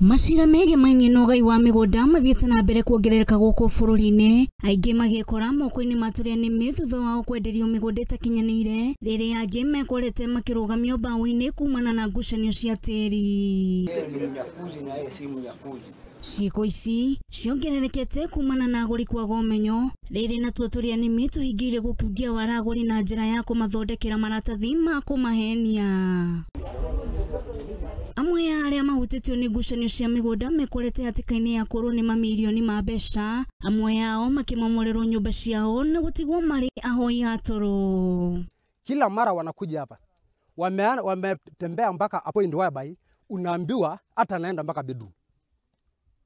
Macira megemainie na ũgai wa mĩgũnda mathiĩte na mbere kuongerereka gũkũ bũrũri-inĩ, aingĩ magĩkora moko-inĩ ma tũrĩa nĩmĩ thutha wao kwenderio mĩgũnda ĩtakinyanĩire, rĩrĩa angĩ mekorete makĩrũgamio mbaũ-inĩ kumana na ngucanio cia tĩri. Ciĩko ici ciongererekete kumana na agũri kwaga ũmenyo, rĩrĩ natuo tũrĩa nĩmĩ tũhingĩire gũkungia wara agũri na njĩra ya kũmathondekera maratathi ma kũmahenia. Amwe a arĩa mahutĩtio nĩ ngucanio cia mĩgũnda mekorete hatĩka-inĩ ya kũrwo nĩ mamirioni ma mbeca, amwe ao makĩmomorerwo nyũmba ciao na gũtigwo marĩ ahoi a toro. Kila mara wanakuja hapa wametembea mpaka a point whereby unaambiwa hata naenda mpaka bedroom.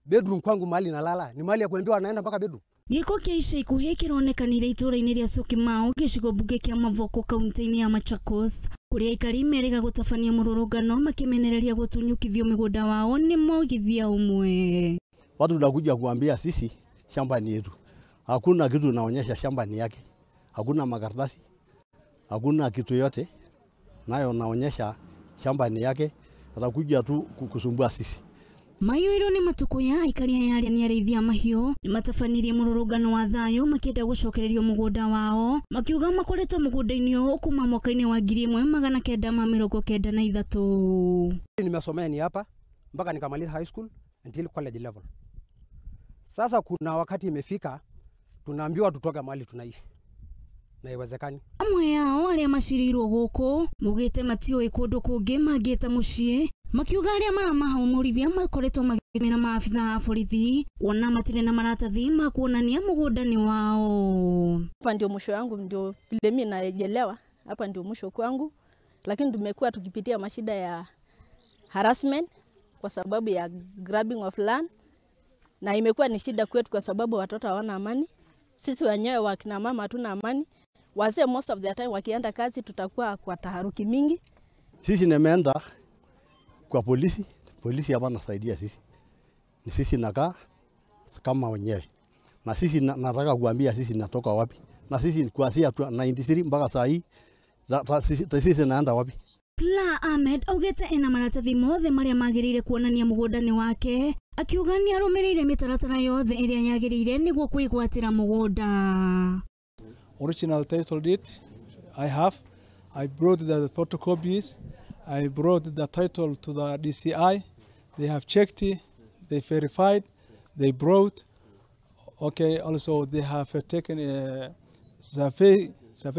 Bedroom kwangu mahali nalala ni mahali ya kuambiwa naenda mpaka bedroom. Gĩko kĩa ica ikuhĩ kĩronekanire itũũra-inĩ rĩa Syokimau gĩcigo mbunge kĩa Mavoko kaunti-inĩ ya Machakos, kũrĩa aikari merĩga gũtabania mũrũrũngano makĩmenereria gũtunyũkithio mĩgũnda wao nĩ mũigithia ũmwe. Watu tunakuja kuambia sisi shamba ni yetu. Hakuna kitu naonyesha shamba ni yake. Hakuna makaratasi. Hakuna kitu yote nayo naonyesha shamba ni yake. Atakuja tu kusumbua sisi. Mayũirwo nĩ matukũ ya aikari aya arĩa nĩ arĩithi a mahiũ nĩ matabanirie mũrũrũngano wa thayũ makĩenda gũcokererio mũgũnda wao, makiuga makoretwo mũgũnda-inĩ ũyũ kuma mwaka-inĩ wa 1993. Nimesomea ni hapa mpaka nikamaliza high school until college level. Sasa kuna wakati imefika tunaambiwa tutoke mahali tunaishi. Na iwezekani. Amwe yao arĩa macirirwo gũkũ maugĩte matiũĩ kũndũ kũngĩ mangĩta mũciĩ, makiuga arĩa maramahũmũrithia makoretwo magĩtũmĩra maabitha a borithi kuona matirĩ na maratathi ma kuonania mũgũnda nĩ wao. Hapa ndio mwisho yangu, ndio vile mimi naelewa, hapa ndio mwisho kwangu, lakini tumekuwa tukipitia mashida ya harassment kwa sababu ya grabbing of land, na imekuwa ni shida kwetu kwa sababu watoto hawana amani. Sisi wenyewe wakina mama hatuna amani. Wazee most of the time wakienda kazi tutakuwa kwa taharuki mingi. Sisi nimeenda kwa polisi, polisi hapa nasaidia sisi. Ni sisi nakaa kama wenyewe. Na sisi nataka kuambia sisi natoka wapi. Na sisi kuanzia 93 mpaka saa hii sisi naenda wapi. Sla Ahmed augĩte ena maratathi mothe marĩa magĩrĩire kuonania mũgũnda nĩ wake, akiuga nĩ arũmĩrĩire mĩtaratara yothe ĩrĩa yagĩrĩire nĩguo kwĩgwatĩra mũgũnda. Original title deed I have. I brought the photocopies. I brought the title to the DCI. They have checked it, they verified, they brought. Okay, also they have taken a survey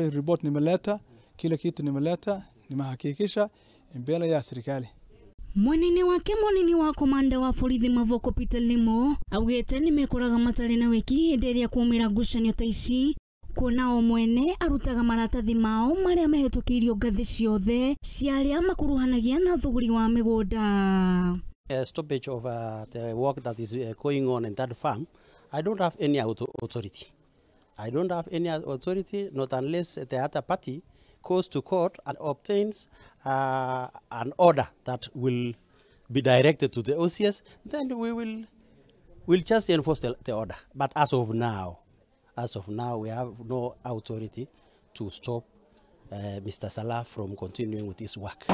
report nimeleta, kila kitu nimeleta, nimehakikisha mbele ya serikali. Mwenene wake munini wa komanda wa borithi Mavoko Peter Limo augĩte nĩmekoraga matarĩ na wĩki hĩndĩ ĩrĩa kwaumĩra ngucanio ta ici, kuona o mwene arutaga maratathi mao marĩa mahĩtũkĩirio ngathĩ ciothe cia arĩa makuruhanagia na thũgũri wa mĩgũnda. A stoppage of the work that is going on in that farm, I don't have any authority. I don't have any authority, not unless the other party goes to court and obtains an order that will be directed to the OCS, then we will just enforce the order. But as of now, we have no authority to stop Mr. Salah from continuing with his work.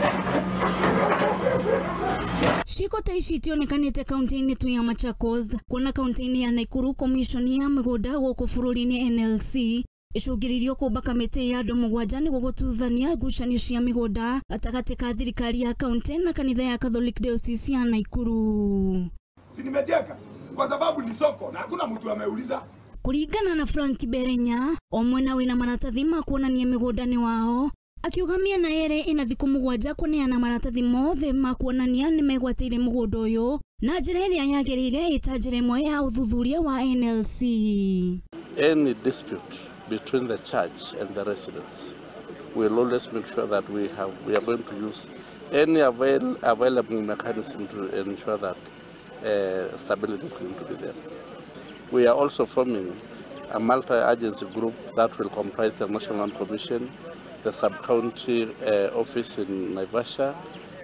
Ciĩko ta ici itionekanĩte kaunti-inĩ tu ya Machakos, kuona kaunti-inĩ ya Nakuru commission ya mĩgũnda gũkũ bũrũri-inĩ NLC icũngĩrĩirio kũmba kamĩtĩ ya andũ mũgwanja nĩguo gũtuthania ngucanio cia mĩgũnda gatagatĩ ka thirikari ya kaunti na kanitha ya Catholic Diocese ya Nakuru. Si nimejenga kwa sababu ni soko na hakuna mtu ameuliza. Kũringana na Frank Berenya, o mwena wĩna maratathi ma kuonania mĩgũnda nĩ wao, akiuga mĩena yerĩ ĩna thikũ mũgwanja kũneana maratathi mothe ma kuonania nĩ megwatĩire mũgũnda ũyũ na njĩra ĩrĩa yagĩrĩire ĩta njĩra ĩmwe ya ũthuthuria wa NLC. Any dispute between the church and the residents, we'll always make sure that we are going to use any available mechanism to ensure that stability is going to be there. We are also forming a multi-agency group that will comprise the National Land Commission, the sub-county office in Naivasha,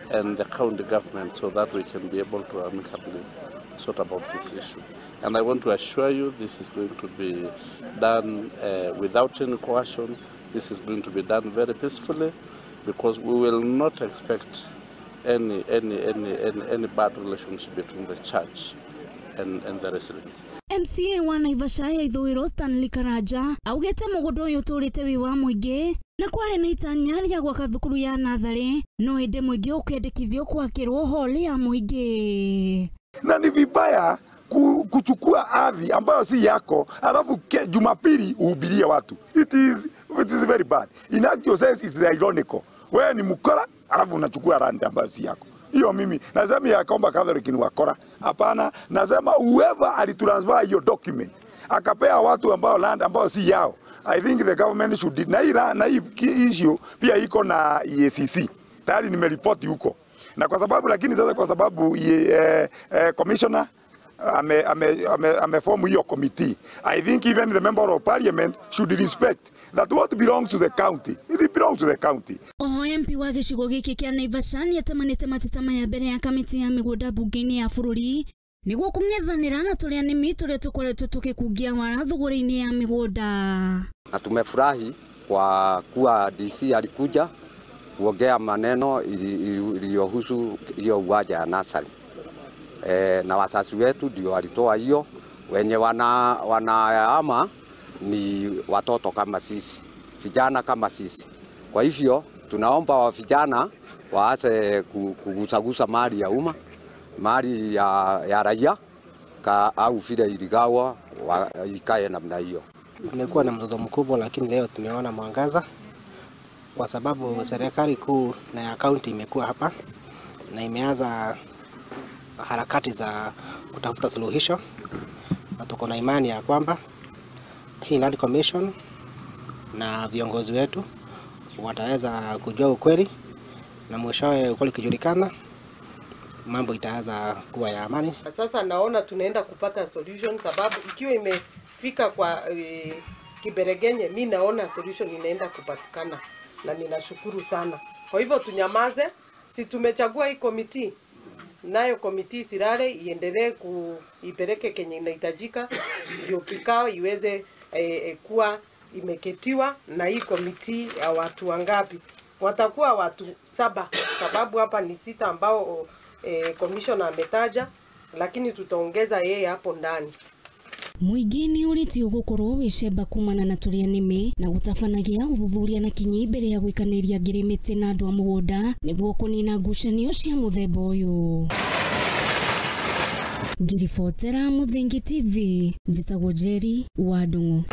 and the county government, so that we can be able to amicably sort about this issue. And I want to assure you this is going to be done without any coercion. This is going to be done very peacefully, because we will not expect any bad relationship between the church and the residents. MCA wa Naivasha ya ithũĩro Stanley Karanja augĩte mũgũnda ũyũ ũtũũrĩte wĩ wa mũingĩ na kwarĩ na itanya rĩa gwaka thukuru ya natharĩ, no ĩndĩ mũingĩ ũkĩendekithio kwakĩrwo hall ya mũingĩ. Na ni vibaya kuchukua ardhi ambayo si yako alafu Jumapili uhubirie watu. It is very bad. In actual sense, it is ironical. Wewe ni mkora alafu unachukua land ambayo si yako. Hiyo mimi nasema ya kwamba Catholic ni wakora. Hapana, nasema whoever alitransfer hiyo document akapea watu ambao land ambao si yao, I think the government should. Na hii issue pia iko na EACC. Tayari nimeripoti huko. Na kwa sababu lakini sasa kwa sababu commissioner ameform hiyo committee, I think even the member of parliament should respect that what belongs to the county, it belongs to the county. Oho MP wa gĩcigo gĩkĩ kĩa Naivasha nĩatemanĩte mateta maya mbere ya kamĩtĩ ya mĩgũnda mbunge-inĩ ya bũrũri nĩguo kũng'ethanĩra na tũrĩa nĩmĩ tũrĩa tũkoretwo tũgĩkungia wara thũgũrĩ-inĩ ya mĩgũnda. Na tumefurahi kwa kuwa DC alikuja kuongea maneno iliyohusu hiyo uwanja ya nasari. Na wasasi wetu ndio walitoa hiyo, wenye wanaama ni watoto kama sisi, vijana kama sisi. Kwa hivyo tunaomba wa vijana waase kugusagusa mali ya umma, mali ya raia au vile iligawa ikae namna hiyo. Tumekuwa na mzozo mkubwa, lakini leo tumeona mwangaza kwa sababu serikali kuu na ya kaunti imekuwa hapa na imeanza harakati za kutafuta suluhisho, na tuko na imani ya kwamba hii Land Commission na viongozi wetu wataweza kujua ukweli, na mwishowe ukweli ukijulikana mambo itaanza kuwa ya amani. Sasa naona tunaenda kupata solution, sababu ikiwa imefika kwa Kiberegenye, mi naona solution inaenda kupatikana na ninashukuru sana. Kwa hivyo tunyamaze, si tumechagua hii committee, nayo committee silale, iendelee kuipeleke kenye inahitajika ndio kikao iweze kuwa imeketiwa na hii committee ya watu wangapi. Watakuwa watu 7, sababu hapa ni 6 ambao commissioner ametaja, lakini tutaongeza yeye hapo ndani. Mũingĩ nĩ ũrĩtio gũkorwo wĩcemba kumana na tũrĩa nĩmĩ na gũtabanagia ũthuthuria na kinyi mbere ya gwĩkanĩria ngirimiti na andũ a mũgũnda nĩguo kũnina ngucanio cia mũthemba ũyũ. Ngiribotera Mũthingi TV, njĩtagwo Njeri wa Ndung'u.